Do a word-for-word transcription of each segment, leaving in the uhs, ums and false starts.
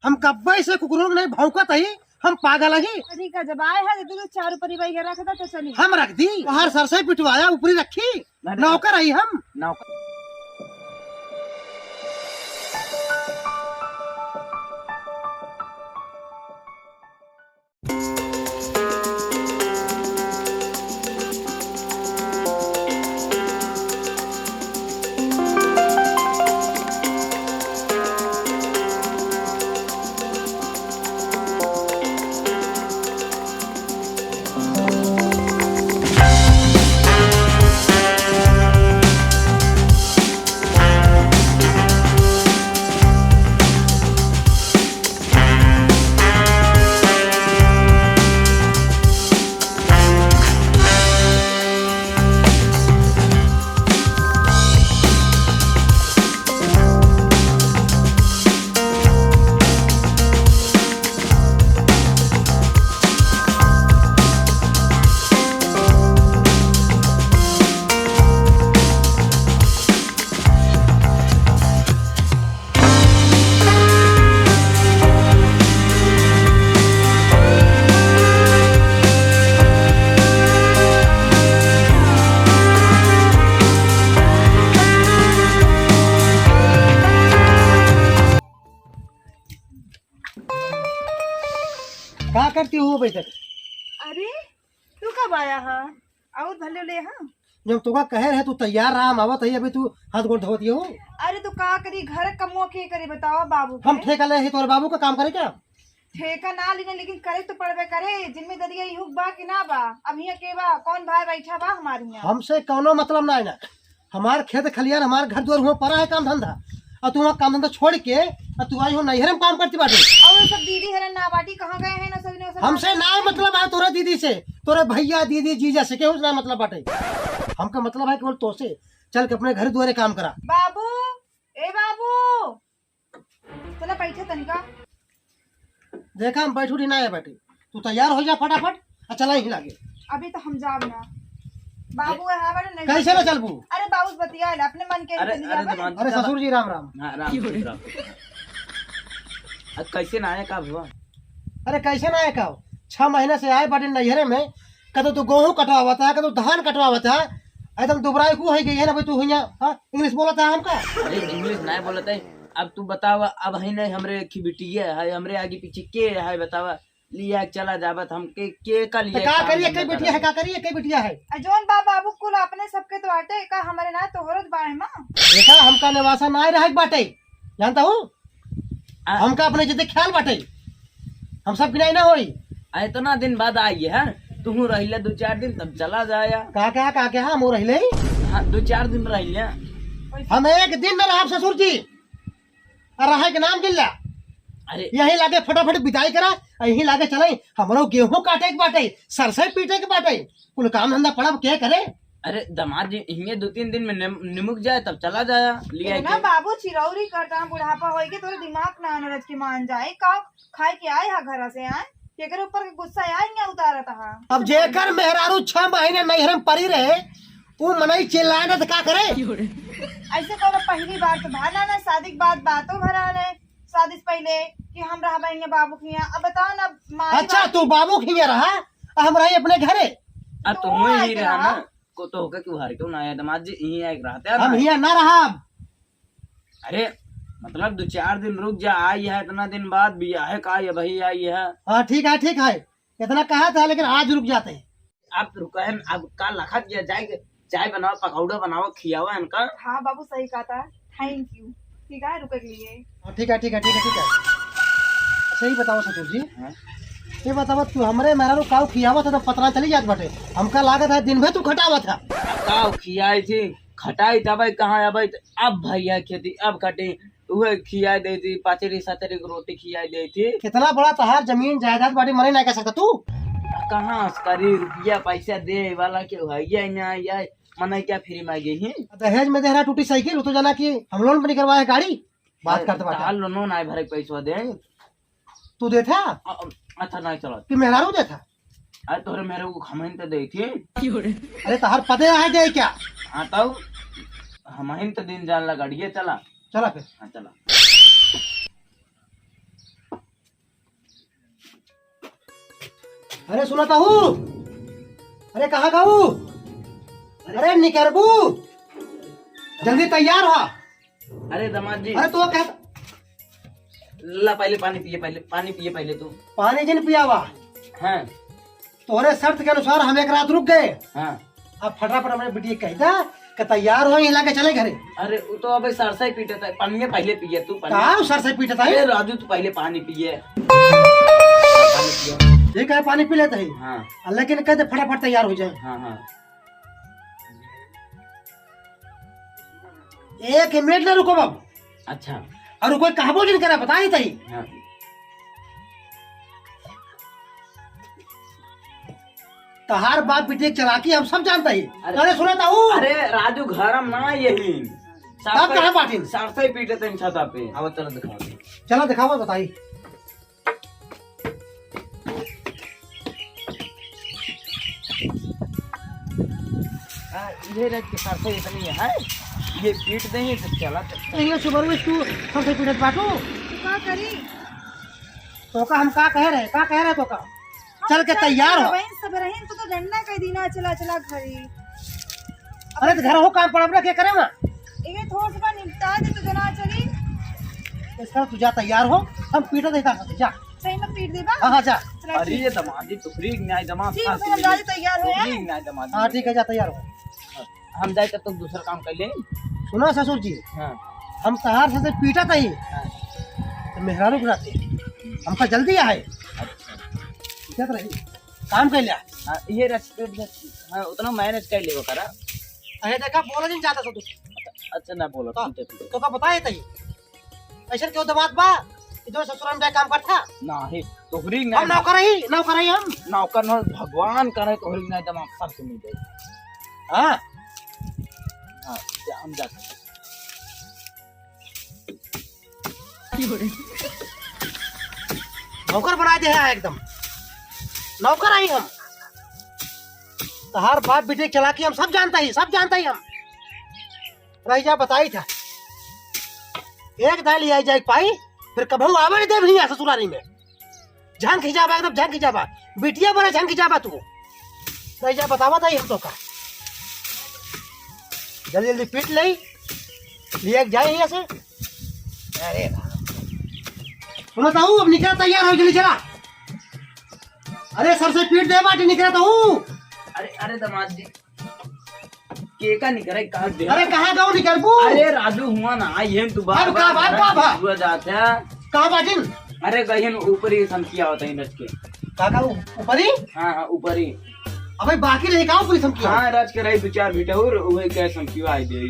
हम कब्बे से कुकुरों के नहीं भौंकत ही, हम पागल ही। अरे का जब आए हैं, तो चार ऊपरी बाई के रख दे तो चली। हम रख दी, बाहर सर से पिटवाया, ऊपरी रखी, नहीं, नहीं। नौकर ही हम। नौकर। का करती हो बैठक? अरे, तू कब आया हा? आउर भले ले हा। जब तोका कहे रहे तू तैयार रहा, हम आवत है, अभी तू हाथ गोड़ धोवत हो। अरे, तू का करी, घर कमुआ के करी, बतावा बाबू हम के? ठेका ले ही तोरे बाबू का काम करे क्या? ठेका ना लेने, लेकिन करे तो पड़बे करे। जिम्मेदारी यही हुक बा कि ना बा? अब हियाँ के बा, कौन भाई बैठा बा हमारे हियाँ? हमसे कौनो मतलब ना है ना। हमार खेत खलियान, हमार घर दुआर हुआ परा है काम धंधा, और तू वहाँ काम धंधा छोड़ के और तू आई हो नैहरे में काम करती बाटे। और वो सब दीदी हरे ना बाटी, कहाँ गए हैं ना सब, ना सब हमसे ना मतलब है तोरे दीदी से, तोरे भैया दीदी जीजा से केहू से ना मतलब बाटे। हमका मतलब है केवल तोसे, चल के अपने घर दुआरे काम करा। बाबू, ए बाबू, चला बैठे तनिका। देखा, हम बैठू ना है बाटे, तू तैयार हो जा फटाफट, आ चला ही लागे। अभी तो हम जाब ना, बाबू है, हाँ, बड़े नहीं कैसे ना चलबू? अरे बाबू बतिया ले, अपने मन के अरे, चली अरे जाबे। दिमाग अरे खराब। ससुर जी, राम राम। हाँ, राम, राम। अब कैसे ना आए का भुआ? अरे कैसे ना आए का? छह महीना से आए बाटे नैहरे में, कदो तू गेहूं कटवावत है, कदो धान कटवावत है, एकदम दुबराई को हो गई है ना भाई तू हुइया, हाँ? English बोलत है हमका? अरे English नहीं बोलत है। अब तू बतावा, अब है नहीं हमरे खिबिटिया है, हमरे आगे पीछे के है बतावा? लिया के चला जाबत हम के, के का तो लिया का काम करिए, धंधा कई बिटिया है, करब? का करिए, कई बिटिया है? आ जौन बा बाबू कुल अपने सबके तो आटे, का हमरे ना तोहरो तो बाहे माँ? बेटा, हमका नेवासा ना रहे के बाटे, जानता हूँ? आ हमका अपने जिते ख्याल बाटे, हम सब गिनाई ना होई। आ इतना दिन बाद आई है, तू रहिला दो चार दिन, तब चला जाया। का, का, का, का, हम रहिले? हाँ, दो चार दिन रहिला। हम एक दिन न रहब ससुर जी। आ रहे के नाम गिल्ला। अरे। यही लागे फटाफट बिदाई करा, आ यही लागे चलाई। हमरो गेहूं काटे के बाटे, सरसों पीटे के बाटे, कुल काम धंधा पड़ब के करे? अरे दामाद जी, इहे दो तीन दिन में निम-, निमुक जाए तब चला जाया, लिया ना के। बाबू, चिरौरी करता, बुढ़ापा होई के तोरे दिमाग ना नरज के मान जाए। का खाए के आए हा घर से, आए? केकरे ऊपर के गुस्सा आए, यहाँ उतारत हा? अब जेकर मेहरारू छह महीने नैहर में पड़ी रहे, उ मनई चिल्लाए ना तो का करे? ऐसे कौनो पहली बार तो भा ना, ना शादी के बाद बातों भरा रहे, शादी से पहले कि हम रहबे हियां बाबू के हियां। अब बताओ ना, माई अच्छा, बाप तू बाबू के हियां रहा, आ हम रही अपने घरे। अब तो तू हुए आए ही के रहा रहा। ना, को तो होकर क्यों हार क्यों ना आया दामाद जी, यहीं आए के रहते हैं हम ना। हियां ना रहा। अरे, मतलब दो चार दिन रुक जा, आई है इतना दिन बाद, बियाहे का ये भाई आई है। हाँ, ठीक है, ठीक है, इतना कहा था, लेकिन आज रुक जाते हैं। आप रुका है, अब का लखत गया, जाए के चाय बनाओ, पकौड़ा बनाओ, खियावा इनका। हाँ बाबू, सही कहा था, thank you। ठीक है, रुके के लिए। हाँ, ठीक है, ठीक है, ठीक है, ठीक है। अच्छा, ये बताओ ससुर जी, हाँ? ये बताओ, तू हमरे मेहरारू काऊ खियावा था तो पतरा चली जात बाटे, हमका लागत है दिन भर तू खटावा था। काऊ खियाई थी, खटाई तब कहाँ अब, अब भैया खेती अब कटी, उहे खियाई दे थी, पाचरी साचरी के रोटी खियाई दे थी। कितना बड़ा तहार जमीन जायदाद बाटे, मने ना कह सकता तू। कहाँ से करी, रुपया पैसा दे वाला के है या ना, या मने क्या फ्री में गई ही? दहेज में देहरा टूटी साइकिल, वो तो जाना कि हम लोन पे निकलवाए गाड़ी, बात अरे, करते बाटे। तार लोनो ना भरे के पैसा दे। तू देथा? अ-, अ-, अच्छा, नहीं चलत। कि मेहरारू देथा? अरे, तोहरे मेहरारू को हमहिन तो देई थी। अरे, तोहर पदे आहे दे क्या? हाँ, तब हमहिन तो दिन जान ला गाड़िए चला। चला फिर। हाँ, चला। अरे सुनत हू? अरे कहाँ गऊ? अरे निकरबू, जल्दी तैयार हो। अरे दामाद जी। अरे तो कह ला पहले पानी पिए, पहले पानी पिए पहले तू। पानी जिन पियावा। हाँ। तोहरे शर्त के अनुसार हम एक रात रुक गए। हाँ। अब फटाफट अपने बिटिया कह दा कि तैयार हो, हिला के चले घरे। अरे वो तो अबे सरसई पीटत है, पानी पहले पिए तू, पानी। का सरसई पीटत है? अरे राजू तू पहले पानी पिए। पानी पिए। ठीक है, पानी पी लेते हैं। हाँ। लेकिन कह दे फटाफट तैयार हो जाए। हाँ, हाँ। एक मिनट ना रुको बाबू। अच्छा। और कोई कहबो नहीं करा, बताई तही। हाँ। तहार बाप बेटी के चालाकी हम सब जानता ही। अरे। अरे सुनत हू? अरे राजू घरम ना यही। तब कहाँ बाटिन? सरसई पीटत हैं छता पे। अब चलो दिखाओ। चलो दिखाओ, बताई। हाँ, ये रख के सरसई इतनी है, ये पीट देंगे तो चला तो। तो ये सुबह में तू सरसई पीटत बाटू? तो का करी? तो का हम का कह रहे, का कह रहे तो का? हम चल के चल तैयार हो। बहन सब रहीन, तू तो डंडा कह दीना, चला, चला घरी। अरे तो घर हो काम पड़ब ना, के करे वहाँ? इहे थोड़ सा निपटा दे तो जना चली। इसका तू जा तैयार हो, हम पीटा देता है, जा। सही में पीट देबा? हाँ, हाँ, जा। चला अरे ठीक। ये दामाद जी, तोहरी न्याय दामाद ठीक, साथ फिर हम में जा ले। तैयार हो, तोहरी हैं? न्याय दामाद हाँ, जी। ठीक है, जा तैयार हो। हम जाए तब तक दूसरा काम कर ले। सुना ससुर जी, हाँ। हम तहार से पीटा तही, हाँ। तो मेहरारू के रहते, हमका जल्दी आए। अच्छा। इज्जत रही, काम कर लिया। हाँ, ये रस-, हाँ, उतना मैनेज कर लेबो करा। अरे देखा, बोला नहीं जाता ससुर। अच्छा, ना बोलो, हाँ। ठीक है, ठीक है। तो का बताए तही? ऐसा क्यों दबात बा कि जो ससुराल में जाके काम करता? नहीं, तोहरी हम नहीं। नौकर ही, नौकर ही हम। नौकर न, भगवान करे तोहरी नहीं दमाग सर से मिल जाए। हाँ। हाँ, जा, हम जाते हैं। नौकर बना दे है एकदम। नौकर आई हम। तहार बाप बेटे के चालाकी हम सब जानता ही, सब जानता ही हम। रह जा, बताई था। एक दाई लिया जाए पाई, फिर कबहू आवे नहीं देब हियाँ ससुरारी में। झांक ही जाबा, एकदम झांक ही जाबा। बिटिया बड़ा झांक ही जाबा तू। रह जा, बतावा था हम तो का। जल्दी जल्दी पीट ले, लिए जाए हियाँ से। अरे राम। सुनत हू, अब निकरा तैयार हो, जल्दी चला। अरे सर से पीट दे बाटी, निकरत हू। अरे, अरे दामाद जी, के का निकरे, का दे? अरे कहाँ गाँव निकरबू? अरे राजू हुआ ना, आई है तू बार अब का बार, बार का बार? हुआ जात है। कहाँ बाटिन? अरे गहिन ऊपरी समकिया होता है रच के। का का ऊ-, ऊपरी? हाँ, हाँ, ऊपरी। अबे बाकी रही का ऊपरी समकिया? हाँ, रच के रही दो चार भीटा और वही क्या समकिया आई दे।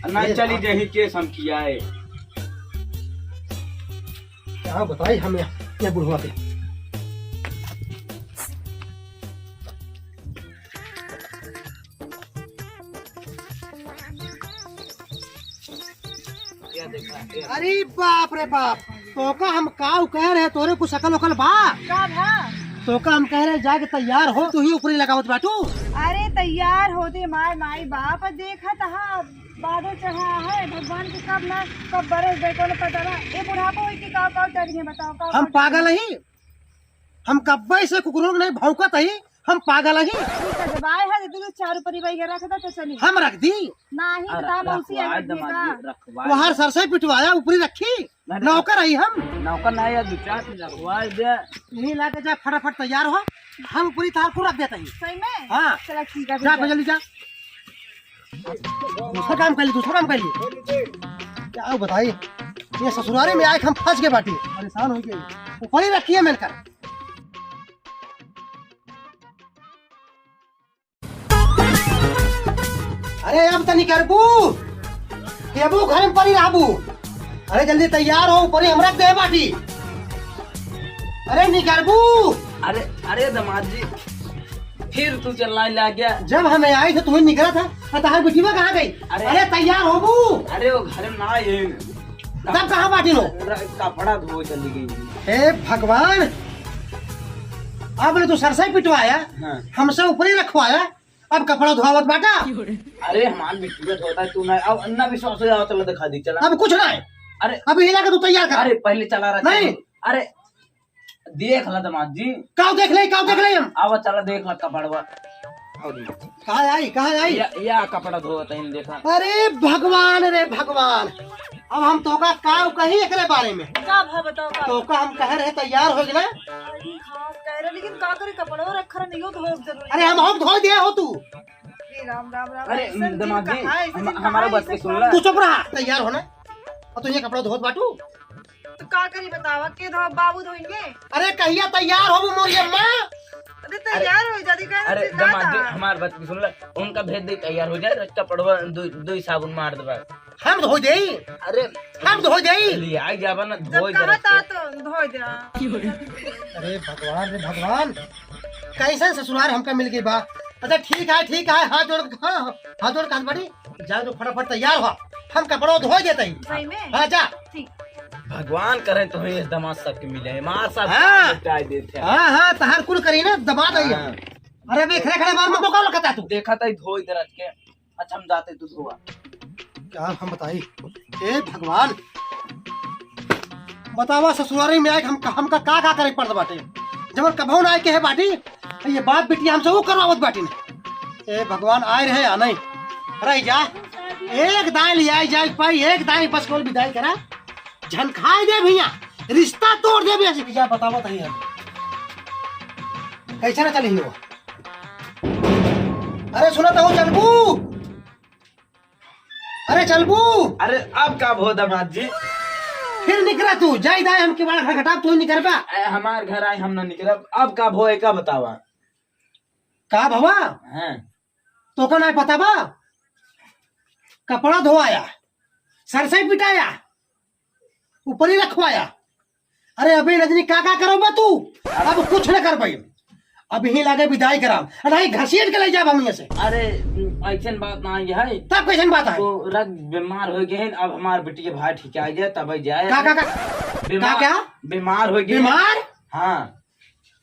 ना अरे चली बाप। जही के समकिया है। क्या बताई हम या, या बुढ़वा के। अरे बाप रे बाप, तोका हम काउ कह रहे, तोरे कुछ अकल उकल बा? का भा? तोका हम कह रहे जाके तैयार हो, तू ही ऊपरी लगावत बाटू। अरे तैयार होते मार माई बाप देखत हा, बादल चढ़ा है, भगवान के कब ना कब बरस दे, कोनो पता ना। ए बुढ़ापा होई कि काउ काउ चढ़ गए, बताओ, काउ हम काउ चढ़ पागल गए? ही, हम कब्बे से कुकुरों के नहीं भौंकत ही, हम पागल ही। ठीक है, जब आए हैं, दे दो चार ऊपरी भाई के रख दो, तो चली। हम रख दी। नहीं, अरे, बता, मौसी रखवा आई दे, देखिए दमाद का। जी, रखवा वहाँ दे। सरसों पिटवाया, ऊपरी रखी। नहीं, नौकर आई हम। नौकर नहीं है, दो चार दिन रखवा दे। यही लाके जा, फटाफट तैयार हो, हम ऊपरी तार को रख देते हैं। सही में? हाँ। चला, ठीक है, जा, ठीक है। जल्दी जा। दूसरा काम कर ली, दूसरा काम कर ली। क्या बताई, ये ससुरारी में आए हम फंस गए बाटी, परेशान हो गए। ऊपरी रखिए मिलकर। अरे अब त निकरबू, केबू घर में परी रहबू। अरे जल्दी तैयार हो, ऊपरी हम रख दे बाटी। अरे निकरबू। अरे, अरे दामाद जी, फिर तू चिल्लाए लग गया। जब हमें आई तो तू ही निकरा था, और तहार बिटिया कहाँ गई? अरे। अरे तैयार होबू। अरे वो घर में ना आए। तब कहाँ बाटी नो? र-, कपड़ा धोए चली गई। हे भगवान, अब ने तू सरसों पिटवाया, हाँ। हमसे ऊपरी रखवाया, अब कपड़ा धोआवत बाटा। अरे हमार बिटिया धोता है, तू ना, अब ना विश्वास हो जाओ, चलो दिखा दी, चला। अब कुछ ना है। अरे। अब हिला के तू तैयार कर। अरे पहले चला रहा नहीं। अरे देख ला दामाद जी। काउ देख ले, काउ देख ले हम? आवा चला देख ला कपड़वा। कहाँ आई, कहाँ आई? या, या कपड़ा धोवत हइन, देखा। अरे भगवान रे भगवान, अब हम तोका काउ कही एकरे बारे में। का भा बताओ का? तोका हम कह रहे तैयार हो गए ना। अरे हाँ, कह रहे, लेकिन का करे, कपड़वा रखा रहे, नहीं हो धोए जरूरी। अरे हम, हम धोए दिए हो तू। ए राम, राम, राम, अरे, ऐसन दिन दामाद जी, कहाँ, ऐसन हम-, दिन हमारा कहाँ, बात ऐसन सुन कहाँ? ला। तू चुप रहा, तैयार हो ना। और तू ये कपड़ा धोत बाटू। तो का करी बतावा, के धो, बाबू धोएंगे? अरे कहिया तैयार होबू मोरी अम्मा? अरे तैयार हो जाती, कह अरे रहे दामाद जी, जाता। हमार बात सुन ला, उनका भेज दे, तैयार हो जाए, रोज कपड़वा दो, दो ही साबुन मार देबा। हम धोई देई। अरे हम धोई देई। ले आई जाबा ना, जब धोई कहा देबा था के। तो धोई दे। अरे भगवान रे भगवान, कैसन ससुरार हमका मिल गई बा। अच्छा ठीक है, ठीक है, हाथ जोड़, हाँ, हाँ, हाथ जोड़ के हाथ बढ़ी, जा तो फटाफट तैयार हो, हम कपड़ा धोई देते ही। सही में? हाँ जा। ठीक। भगवान करे तो ये दामाद सबके मिले, मार सब हाँ। निपटाई देते हैं। हाँ, हाँ, तहार कुल करी ना, दबा दई। हाँ। अरे अबे खड़े खड़े मार मत, मुकाबला करता तू। देखा था धोई दे रख के। अच्छा, हम जाते, तू धोआ। क्या हम बताई? ए भगवान, बतावा, ससुरारी में आए हम, हमका का का करे पड़त बाटे, जब कभो ना आए के है बाटी, ये बाप बिटिया हमसे वो करवावत बाटी ने। ए भगवान, आए रहे या नहीं, रह जा, एक दाई ले आई जाए पाई, एक दाई बस कौन विदाई करा, झनखाई दे भैया, रिश्ता तोड़ दे भैया। क्या बतावत है हम, कैसे ना चली हो? अरे सुना तो चलबू, अरे चलबू। अरे अब का भो दामाद जी? फिर निकरा तू, जाई दाई हम किवाड़ खटखटाब, तू निकरबा। ए, हमार घर आए हम ना निकरब। अब का भो, एका बतावा। का भवा? हाँ। तोका ना पता बा? कपड़ा धोआया, सरसई पिटाया, ऊपरी रखवाया। अरे अबे रजनी, का का करबा तू? अब कुछ न करबे, अब यहीं लागे विदाई कराम, नहीं घसीट के ले जाब हम यहाँ से। अरे ऐसन बात ना है। तब कैसन बात है? तो रग बीमार हो गए हैं, अब हमार बिटिया भाई ठीक आ जाए तब जाए। का का का? बीमार, का क्या? बीमार हो गए हैं। बीमार? हाँ।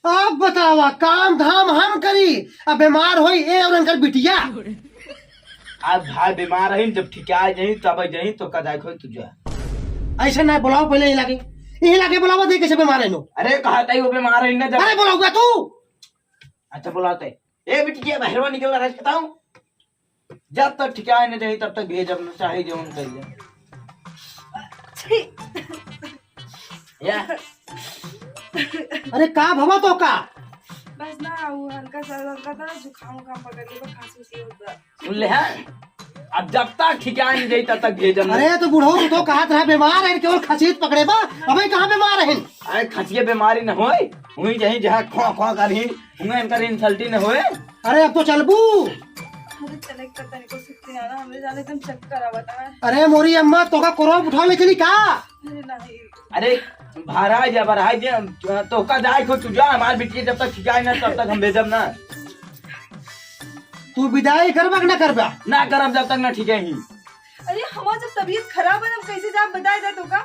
अब बतावा, काम धाम हम करी, अब बीमार होई ए और इनकर बिटिया। अब भाई बीमार है, जब ठिका जाई तब जाई, तो का जाए खोई तू जा। ऐसे ना बुलाओ, पहले यहीं लागे, यहीं लागे बुलावा दे, कैसे बीमार है नो? अरे कहा ताई वो बीमार है ना जब। अरे बुलाऊंगा तू। अच्छा बुलाते। ए बिटिया, बाहरवा निकल रहा है, बताऊं? जब तक ठिकाए न जाई, तब तक भेजब न, चाहे जौन कइले। छी। या। अरे का भवा तोका? बस ना, वो हल्का सा, हल्का था, जुकाम उकाम पकड़ ले, तो खांसी उसी होता। सुन ले, हाँ? अब जब तक ठिकाए न जाई, तब तक भेजब न। अरे तो बूढ़ो तो कहत रहा बीमार है, केवल खसीत पकड़े बा, अबे कहाँ बीमार है? अरे खसिया बीमारी न होए, हुई जहीं जहाँ खों खों करही, हुआ इनकर इंसल्टी न होए। अरे अब तो चलबू। अरे चले के तनिको सुस्ती ना, ना, हमरे जाने एकदम चक्कर आवत है। अरे मोरी अम्मा, तोका कोरवा उठा ले चली का? अरे नहीं। अरे भरा जा, भरा जा, तोका जाए को तू जा, हमार बिटिया जब तक ठिकाए ना तब तक हम भेजब ना। तू विदाई करबा कि ना करबा? ना करब जब तक ना ठिकाए ही। अरे हमार जब तबीयत खराब है, हम कैसे जाब, बताए दे तोका?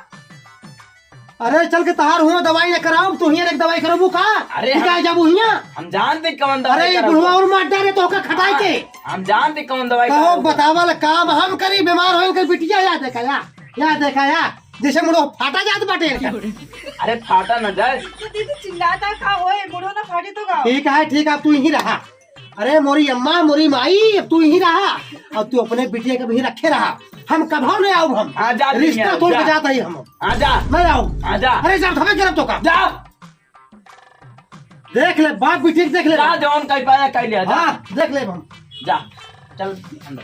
अरे चल के तहार हुआ दवाई न कराओ, तू हियाँ एक दवाई कराबू का? अरे हम, जाबू हियाँ? हम जानते कौन दवाई अरे कराबू। बुढ़वा और मार डारे तोका खटाई के। हम जानते कौन दवाई कहो कराबू। बतावल काम हम करी, बीमार होइल कर बिटिया, या देखा या, या देखा या, जैसे मुड़ो फाटा जात बाटे। अरे फाटा न जाए। तो दीदी चिल्लाता का होए, मुड़ो ना फाटे तो का? ठीक है, ठीक है, तू यहीं रहा। अरे मोरी अम्मा, मोरी माई, अब तू यहीं रहा और तू अपने बिटिया के भी रखे रहा। हम कभो नहीं आउब हम। हाँ, जा, रिश्ता जा, तोड़ के जा। जात ही हम। हाँ, जा। नहीं आउब। हाँ, जा। अरे जा, धबे करब तोका। जा। देख ले, बाप बिटिया के देख ले। जा, जौन कह पाया, कह लिया, जा। हाँ, देख ले हम। जा, चल अंदर।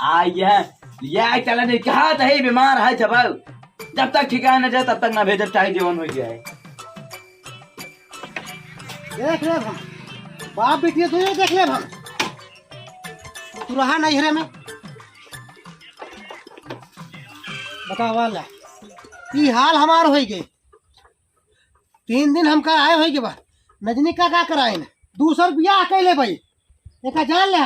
आ, ये, ये चला नहीं, कहा तो है, बीमार है, जब, जब तक ठिकाना न जाए, तब तक ना भेजब, चाहे जीवन हो जाए। देख ले हम, बाप बेटी तो ये देख ले हम, तू रहा नैहरे में, बतावा ला, ई हाल हमार होई गए। तीन दिन हमका आए होई के बा, नजनी का का कराइन, दू सौ रुपया अकेले भाई, एका जान ले,